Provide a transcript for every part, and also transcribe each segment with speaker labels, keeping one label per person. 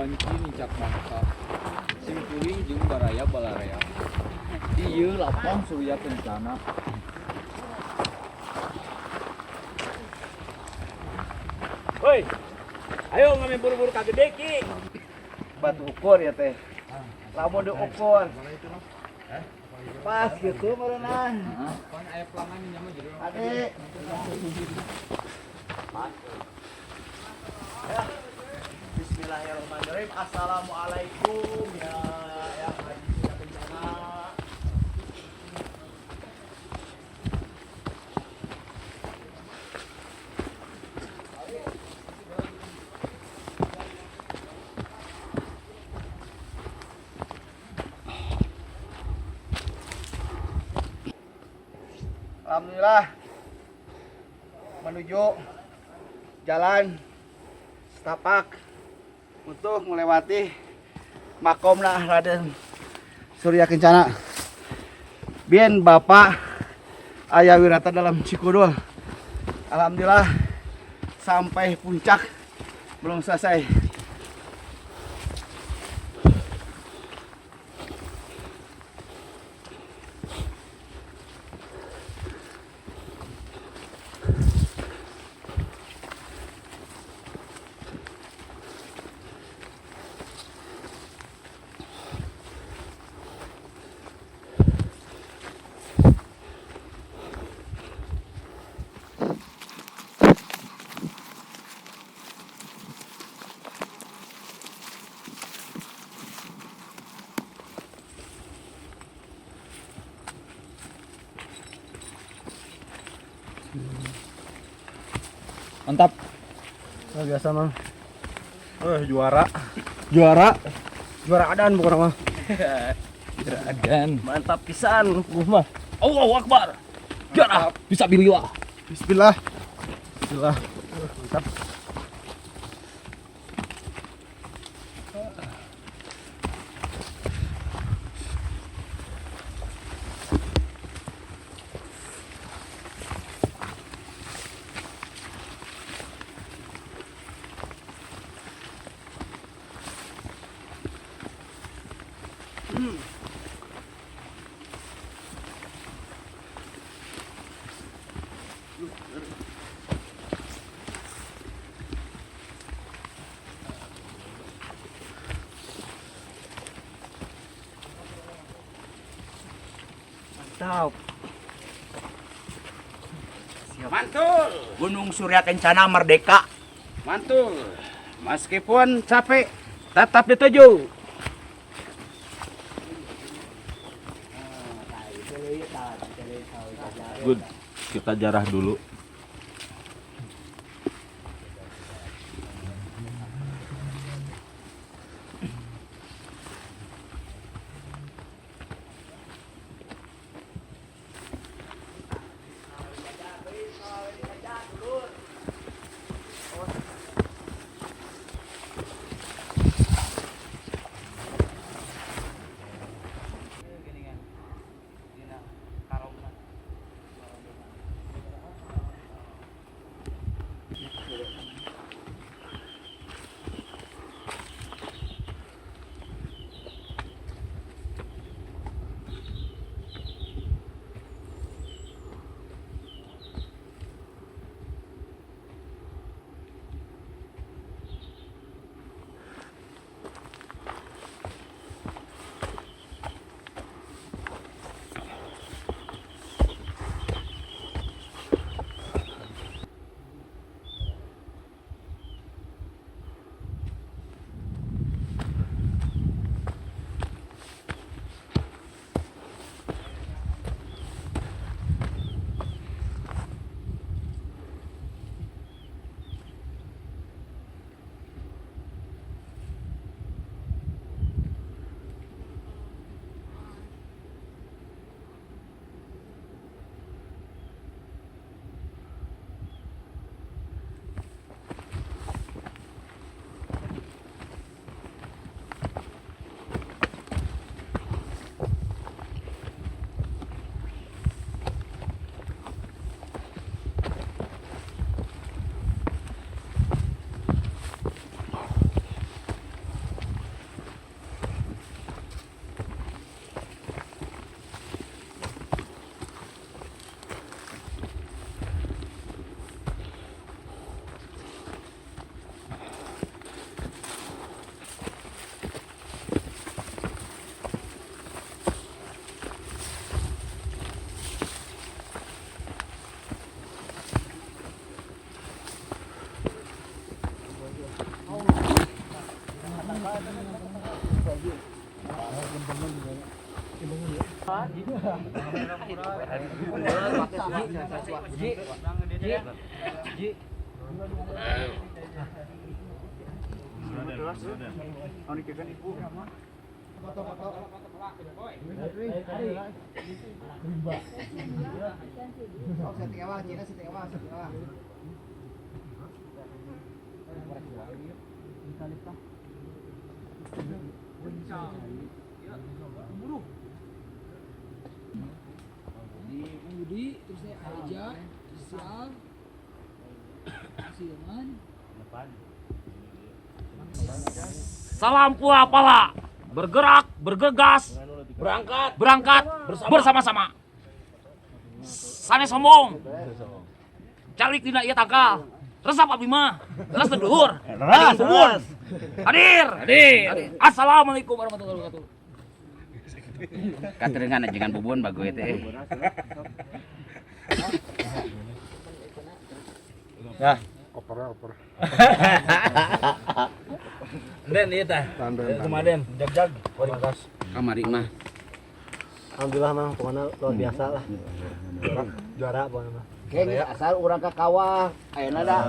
Speaker 1: Wanci nincak mangka. Sim kuring jeung baraya balarea. Di ieu lapang Surya Kencana.
Speaker 2: Woi. Ayo ngame buru-buru ka gede ki.
Speaker 3: Batu ukur ya teh. Lamun diukur. Pas gitu meureunan.
Speaker 1: Pan aya pelangan nya mah jadi.
Speaker 3: Ade. Ya. Bismillahirrahmanirrahim. Assalamualaikum ya yang Haji Surya Kencana. Alhamdulillah menuju jalan setapak untuk melewati makomna Raden Surya Kencana. Bien Bapak Ayah Wirata dalam Cikudul. Alhamdulillah sampai puncak belum selesai.
Speaker 1: Mantap.
Speaker 4: Luar biasa, Mang.
Speaker 5: Juara.
Speaker 4: Juara. Juara adan bukan mah.
Speaker 1: Dan
Speaker 2: Mantap pisan gua mah.
Speaker 1: Allahu Akbar. Jarah bisa bilillah.
Speaker 5: Bismillah. Bismillah.
Speaker 4: Mantap.
Speaker 3: Mantap.
Speaker 2: Mantul.
Speaker 3: Gunung Surya Kencana merdeka.
Speaker 2: Mantul. Meskipun capek tetap dituju.
Speaker 5: Good. Kita jarah dulu.
Speaker 1: Ji. Ji. Ji.
Speaker 6: Budi, terusnya Aja, Sial, Silman.
Speaker 2: Salam pula pala. Bergerak, bergegas,
Speaker 1: Berangkat.
Speaker 2: Berangkat bersama-sama. Sanes sombong. Calik dina ieu tangkal. Resep abdi mah. Leres leluhur.
Speaker 5: Ras, ras.
Speaker 2: Hadir.
Speaker 1: Hadir.
Speaker 2: Assalamualaikum warahmatullahi wabarakatuh.
Speaker 3: Katerengan jangan bubun bagus teh.
Speaker 5: Ya.
Speaker 4: Oper oper.
Speaker 1: Den ieu tah. Kumaha Den? Jag-jag.
Speaker 3: Kamari mah.
Speaker 4: Alhamdulillah, Mang, pokoknya luar biasa lah. Juara, juara pokoknya mah.
Speaker 3: Geng asal urang ka kawah ayeuna da.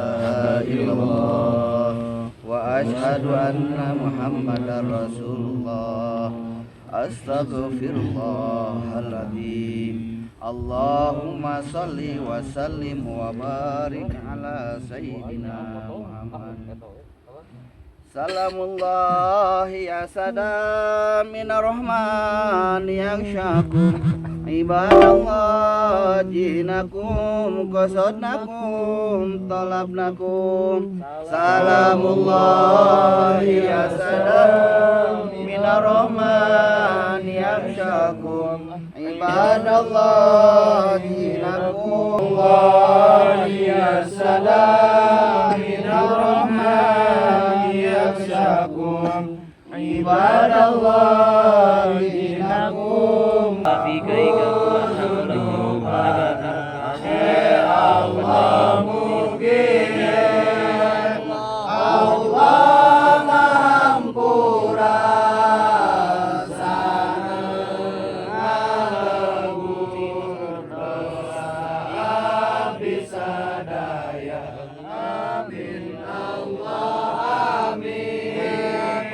Speaker 7: Illallah wa asyhadu anna Muhammadar Rasulullah. Astaghfirullahaladzim. Allahumma salli wa sallim wa barik ala sayyidina Muhammad. Salamullah ya sadam minar rahman yaghshakum ibadallah jinakum qasadnakum talabnakum. Salamullah ya sadam minar rahman yaghshakum ibadallah jinakum. Allah ya sadam minar rahman yaghshakum ibadallah dinakum. Allah mungkin Allah mahampura sangat dosa abdi sadaya. Amin Allah amin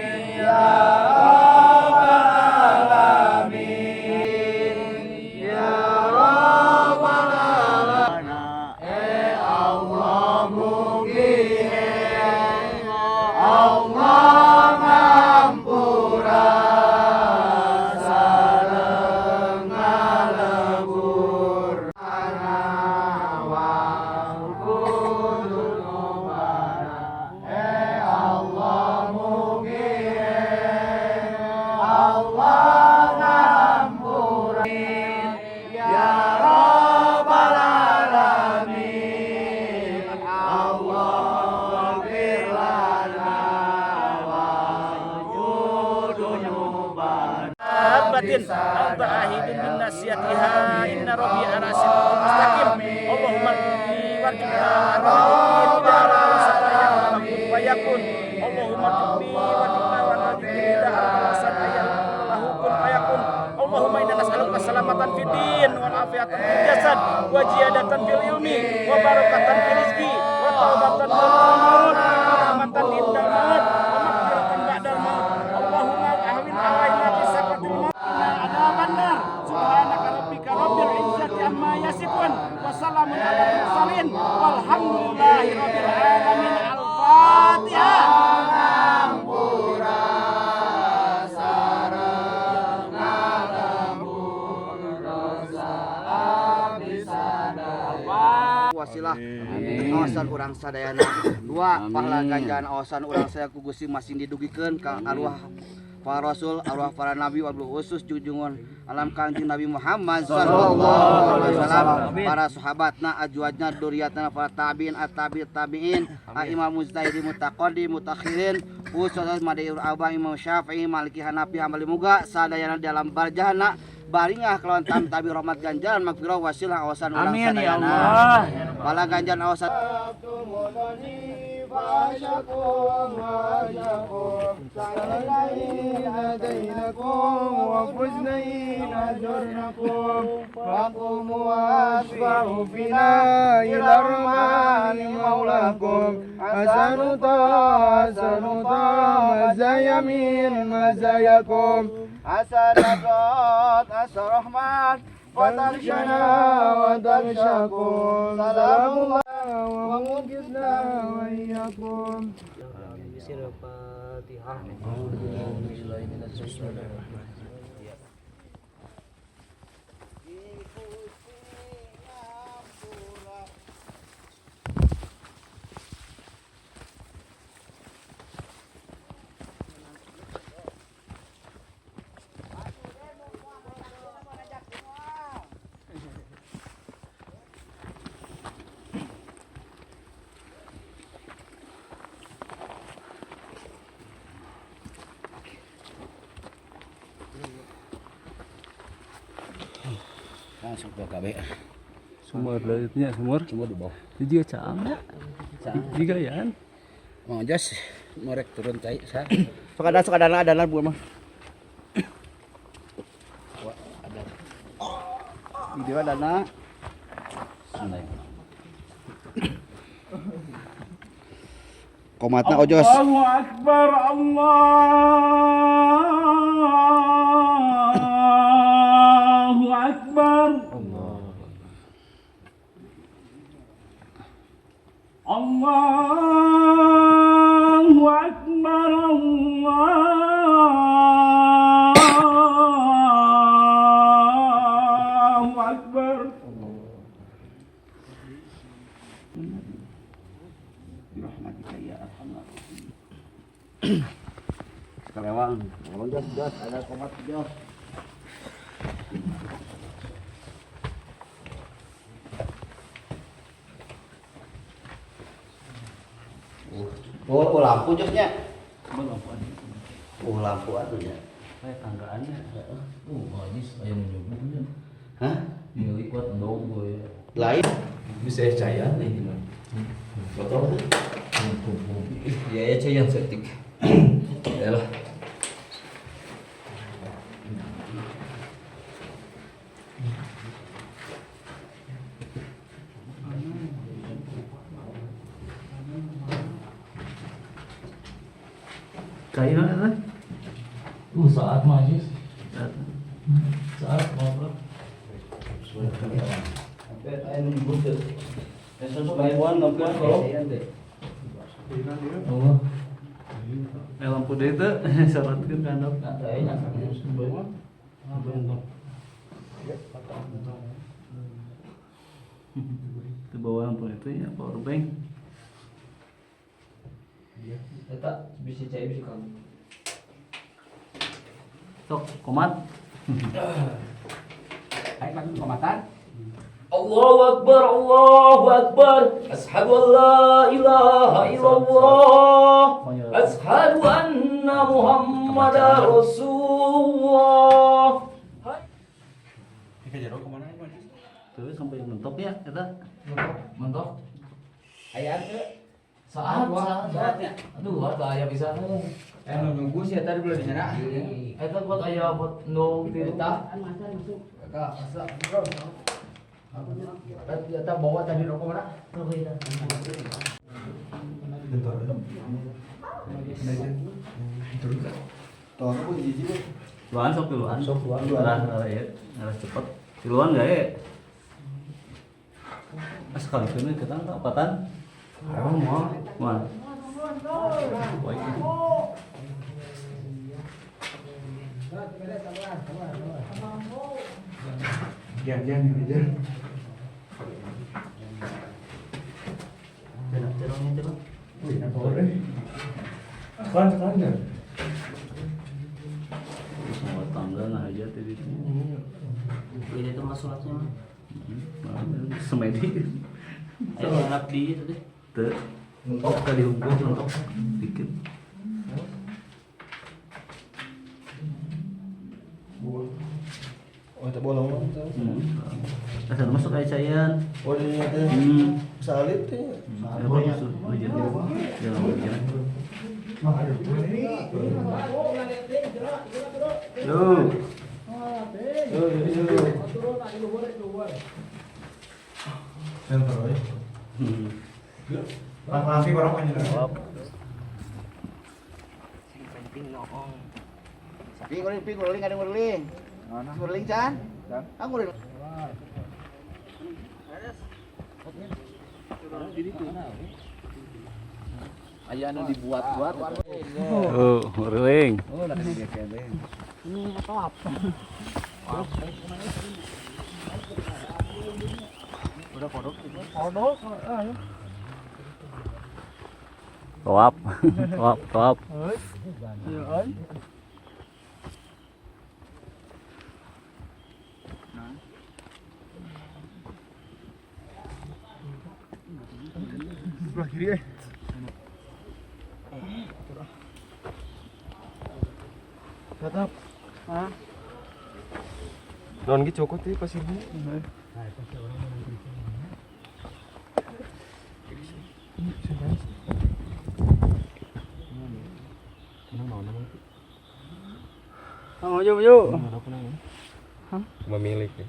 Speaker 7: ya rabbal alamin ya rabbal alamin. Allah mungkin Allah ngampura sareng ngalebur Allah mungkin Allah ngampura ya rabbal alamin. Allah ighfir lana wa dzunubana.
Speaker 2: Batin anta ahidun min nasiyatiha inna rabbi ala siratal mustaqim. Allahumma rbi warjuna fayakun. Allahumma rbi warjuna fayakun. Allahumma inna nas'aluka salamatan fid din wal afiatan fil jasad wa ziyadatan fil ilmi wa barakatan fil rizqi wa taubatan ba'dal maut wa rahmatan indal maut wa maghfiratan ba'dal maut. Allahumma ahwin alaina bi sakatil maut adzabannar. Subhanaka rabbika rabbil izzati amma yasifun wa salamun alal mursalin walhamdulillahi rabbil alamin. Al-Fatihah.
Speaker 7: Ampura sareng ngalebur dosa abdi sadaya.
Speaker 3: Wasilah awasan urang sadayana dua pahala ganjaran awasan urang saya ku Gusti masing didugikeun ka arwah para rasul, arwah para nabi, wabil khusus junjungan alam Kanjeng Nabi Muhammad sallallahu alaihi wasallam, para sahabatna, azwajna, dzurriyyatna, para tabi'in, at-tabi' tabi'in, imam mujtahidin, mutaqaddim, mutakhirin, khusus madair abang Imam Syafi'i, Maliki, Hanafi, Hambali, muga sadayana dalam barjahna baringah kelawan tam tabi rahmat ganjaran magfirah wasilah awasan urang
Speaker 2: Amin ya
Speaker 3: sadayana.
Speaker 2: Allah.
Speaker 3: Pala ganjaran awasan
Speaker 7: Abdul فعشقوا وعشقوا سألين هدينكم وفزنين أجرنكم فقوموا وأشفعوا فينا إلى الرحمن مولاكم حسن مزايا من مزاياكم حسنات أسى الرحمن وتغشنا وتغشاكم سلام الله ومجزنا وإياكم.
Speaker 3: Fatihah.
Speaker 1: Langsung ke KB.
Speaker 5: Sumur nya sumur.
Speaker 1: Sumur di bawah.
Speaker 5: Itu juga caang ya. Juga ya.
Speaker 1: Mau jas merek turun cai sa.
Speaker 3: Sok ada buah mah.
Speaker 1: Ada.
Speaker 3: Di dia dana. Komatna ojos.
Speaker 2: Allahu Akbar, Allahu Akbar. Allahu Akbar, Allahu Akbar.
Speaker 1: Rahmatika ya arhamar
Speaker 3: Sekarang jos jos ada komat jos. Oh, lampu josnya. Oh, lampu atuh nya.
Speaker 5: Kayak tanggaannya.
Speaker 1: Majis aya nu nyuguhnya.
Speaker 3: Hah?
Speaker 1: Milik kuat dong gue ya.
Speaker 3: Lain.
Speaker 1: Bisa cayan ini mah. Kotor. Iya ya cayan setik. Ya lah.
Speaker 5: Kayak mana?
Speaker 1: Saat majis. Saat ngobrol. Sampai aya nu nyuguh teu. Lampuan, lampuan kalau.
Speaker 5: Oh. Lampu deui teu sorotkeun ka handap. Itu bawa lampu itu ya power bank.
Speaker 1: Eta bisa cai bisa kamu.
Speaker 5: Sok komat.
Speaker 3: Ayo makan komatan.
Speaker 1: Allahu Akbar, Allahu Akbar. Ashhadu an la ilaha illallah. Ashhadu anna Muhammadar Rasulullah.
Speaker 5: Tuh sampai mentok ya eta.
Speaker 1: Mentok.
Speaker 3: Aya teu?
Speaker 1: Saat, saat. Aduh, ada aya bisa.
Speaker 3: Nu nunggu sih tadi belum di sana.
Speaker 1: Eta buat aya buat no tirta.
Speaker 3: Kak, asa bro. Eta bawa tadi rokok mana? Tuh aku jijik.
Speaker 5: Luan sok duluan. Sok duluan. Ngarah ya, ngarah cepet. Duluan enggak ya? Ah, sekali kena kita empatan.
Speaker 3: Emang mau?
Speaker 5: Mana? Wah, ini.
Speaker 4: Jangan jangan. Sekarang ya.
Speaker 5: Semua tangga nah aja tadi.
Speaker 8: Beda tempat sholatnya mah.
Speaker 5: Semedi.
Speaker 8: Ayo anak di itu deh.
Speaker 5: Teu. Mentok tadi hukum mentok dikit.
Speaker 4: Oh, tak bolong.
Speaker 5: Hmm. Asal masuk kayak cayan.
Speaker 9: Oh, ini teh. Salib teh.
Speaker 5: Yo.
Speaker 9: Yo, yo. Center we. Lampi orang panjenengan.
Speaker 3: Sing penting noong. Pi nguring, pi nguring ada nguring. Nguring can? Ah nguring.
Speaker 1: Aya anu dibuat-buat.
Speaker 5: Oh, nguring.
Speaker 3: Oh, lah dia kene.
Speaker 6: Ini apa?
Speaker 3: Udah kodok.
Speaker 6: Kodok, ayo.
Speaker 5: Toap. Toap, toap.
Speaker 6: Iya, ay.
Speaker 7: Sebelah kiri eh.
Speaker 6: Tetap. Hah?
Speaker 9: Non gitu cokot teh pasirnya.
Speaker 6: Oh, yuk, yuk.
Speaker 9: Memiliki.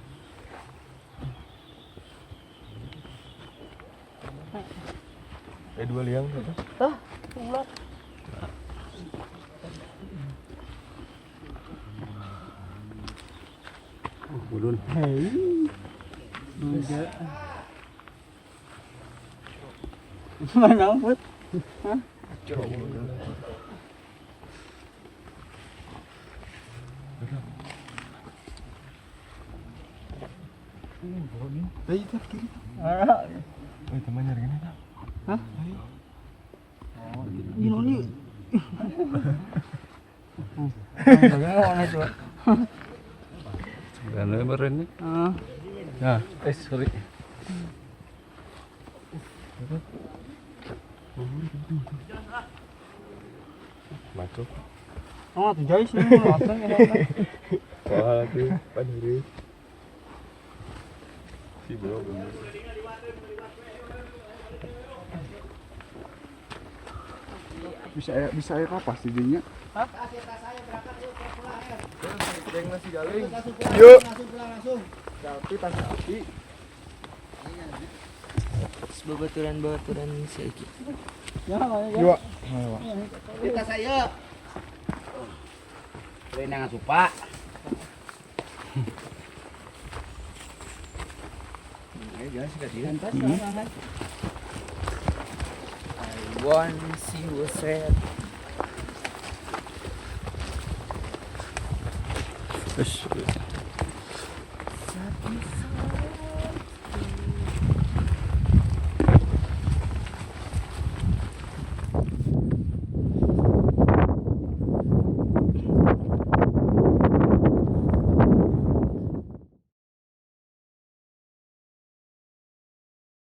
Speaker 9: Dua liang apa?
Speaker 6: Tah, ulat.
Speaker 5: Ulun.
Speaker 6: Hei. Enggak. Mana put? Hah?
Speaker 7: Eh, itu kiri. Eh, teman nyari gini tak?
Speaker 6: Hah? Ini nih. Bagaimana coba?
Speaker 5: Sebenarnya beren nih. Nah, sorry.
Speaker 9: Masuk.
Speaker 6: Oh, tuh jauh sih, ya.
Speaker 9: Wah, tuh panuri. Si bro.
Speaker 7: Bisa air apa sih dinya?
Speaker 6: Hah?
Speaker 7: Geng nasi galing. Yuk. Tapi tas api.
Speaker 8: Babaturan-babaturan si Iki.
Speaker 7: Yuk.
Speaker 3: Kita saya. Lain yang supa.
Speaker 8: I want see you sad.
Speaker 5: Terus.